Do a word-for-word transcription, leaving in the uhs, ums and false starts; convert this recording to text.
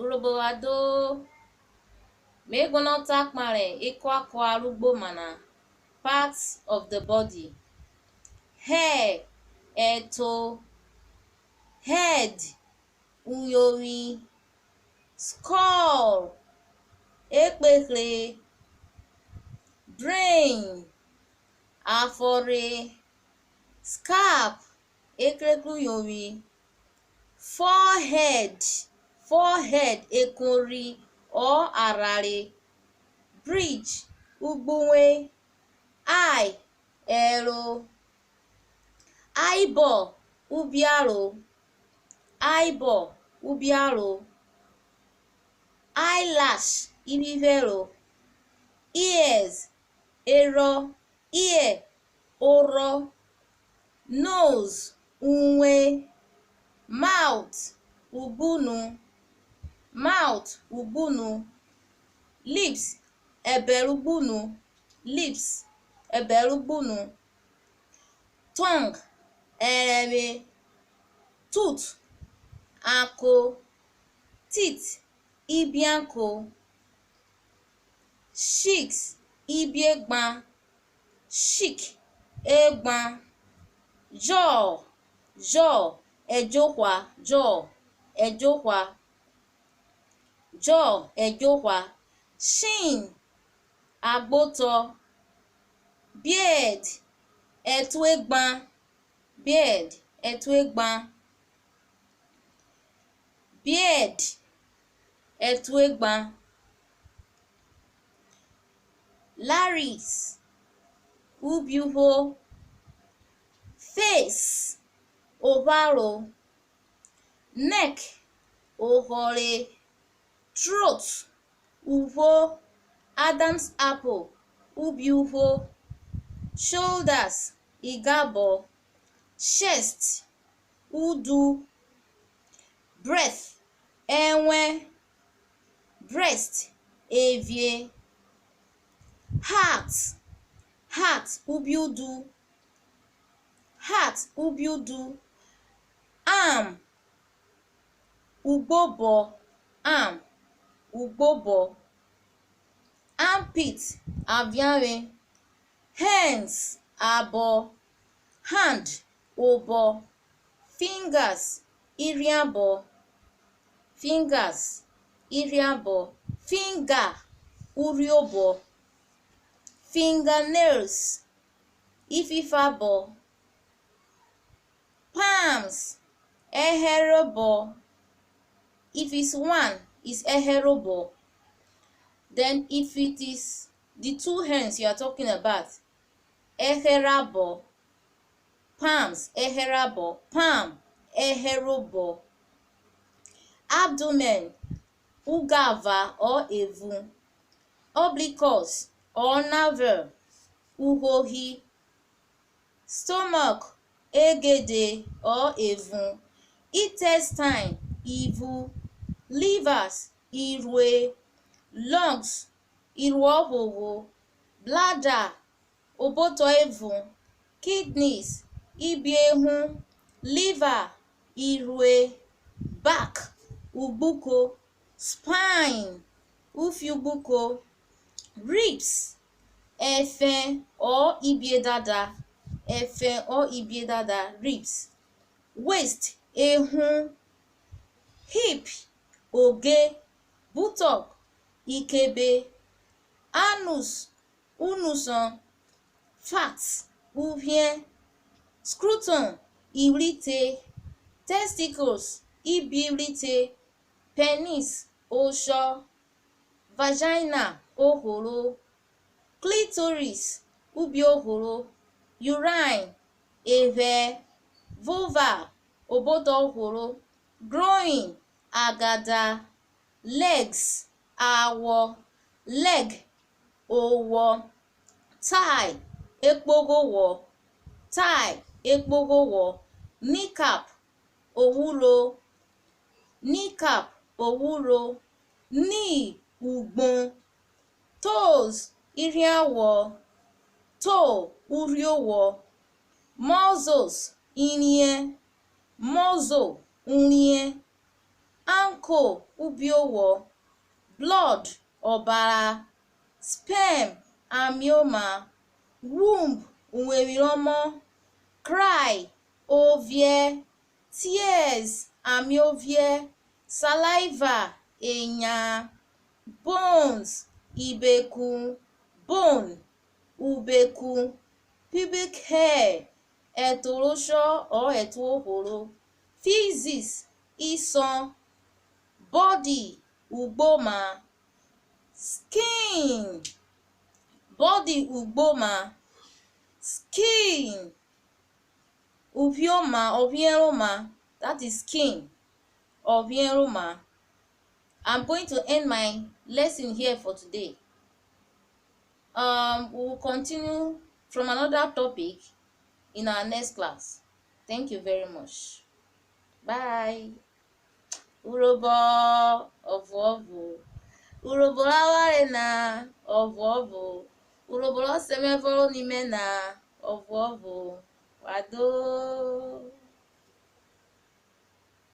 Urhobo wa do, me guọnọ ta kpahen ekuakua rẹ ugboma na, parts of the body. Hair, ẹto. Head, uyovwi. Skull, ekpehre. Brain, afọrhe. Scalp, ekrekre uyovwi. Forehead, forehead, ekori or arhare. Bridge, ugbuvwe. Eye, ẹro. Eyeball, ubiaro. Eyeball, ubiaro. Eyelash, ivwivwẹro. Ears, erhọ. Ear, orhọ. Nose, uwe. Mouth, ugbunu. Mouth, ugbunu. Lips, ẹbẹre ugbunu. Lips, ẹbẹre ugbunu. Tongue, ẹrẹvwe. Tooth, ako. Teeth, ibiako. Cheeks, ibiegban. Cheek, egban. Jaw, jaw, ẹdjohwa. Jaw, ẹdjohwa. Jaw, ẹdjohwa. Chin, agbotọ. Beard, ẹtuegban. Beard, ẹtuegban. Beard, ẹtuegban. Larynx, ubiuvwo. Face, opharo. Neck, ohọre. Throat, uvwo. Adam's apple, ubiuvwo. Shoulders, igabọ. Chest, udu. Breath, ẹwẹn. Breast, evie. Heart, heart, ubiudu. Heart, ubiudu. Arm, ugbobọ. Arm, ugbobọ. Armpit, avianvwe. Hands, abọ. Hand, obọ. Fingers, irhiabọ. Fingers, irhiabọ. Finger, urhiobọ. Fingernails, ififabọ. Palms, ẹhẹrobọ. If it's one, it's ẹhẹrobọ. Then if it is the two hands you are talking about, ẹhẹrabọ. Palms, ẹhẹrabọ. Palm, ẹhẹrobọ. Abdomen, ugava or evun. Umbilicus or navel, uhohi. Stomach, egede or evun. Intestine, ivun. Livers, irhue. Lungs, iruo ọphogho. Bladder, obotọ evun. Kidneys, ibiehun. Liver, irhue. Back, ugbuko. Spine, ufiugbuko. Ribs, ẹfẹn or ibiedada. Ẹfẹn or ibiedada, ribs. Waist, ehun. Hip, oge. Buttock, ikebe. Anus, unuson. Fat, uvwiẹ. Scrotum, iwrite. Testicles, ibiwrite. Penis, oshọ. Vagina, ohoro. Clitoris, ubiohoro. Urine, ephẹ. Vulva, obotọ ohoro. Groin, agada. Legs, awọ. Leg, owọ. Thigh, ekpogho owọ. Thigh, ekpogho owọ. Kneecap, owurho. Kneecap, owurho. Knee, ugbon. Toes, irhiawọ. Toe, urhiowọ. Muscles, iriẹn. Muscle, uriẹn. Ankle, ubiowọ. Blood, ọbara. Sperm, amioma. Womb, uwevwi rẹ ọmọ. Cry, oviẹ. Tears, amiovie. Saliva, eyan. Bones, ibeku. Bone, ubeku. Pubic hair, ẹto rẹ oshọ or ẹto ohworo. Feces, isọn. Body, ugboma. Skin, body, ugboma. Skin, uphioma, ọphiẹroma, that is skin, ọphiẹroma. I'm going to end my lesson here for today. Um, we will continue from another topic in our next class. Thank you very much. Bye. Urhobo ọvuọvo. Urhobo rẹ avwanre na ọvuọvo. Urhobo rẹ ọsẹ mẹ vẹ oni mẹ na ọvuọvo. Wa do.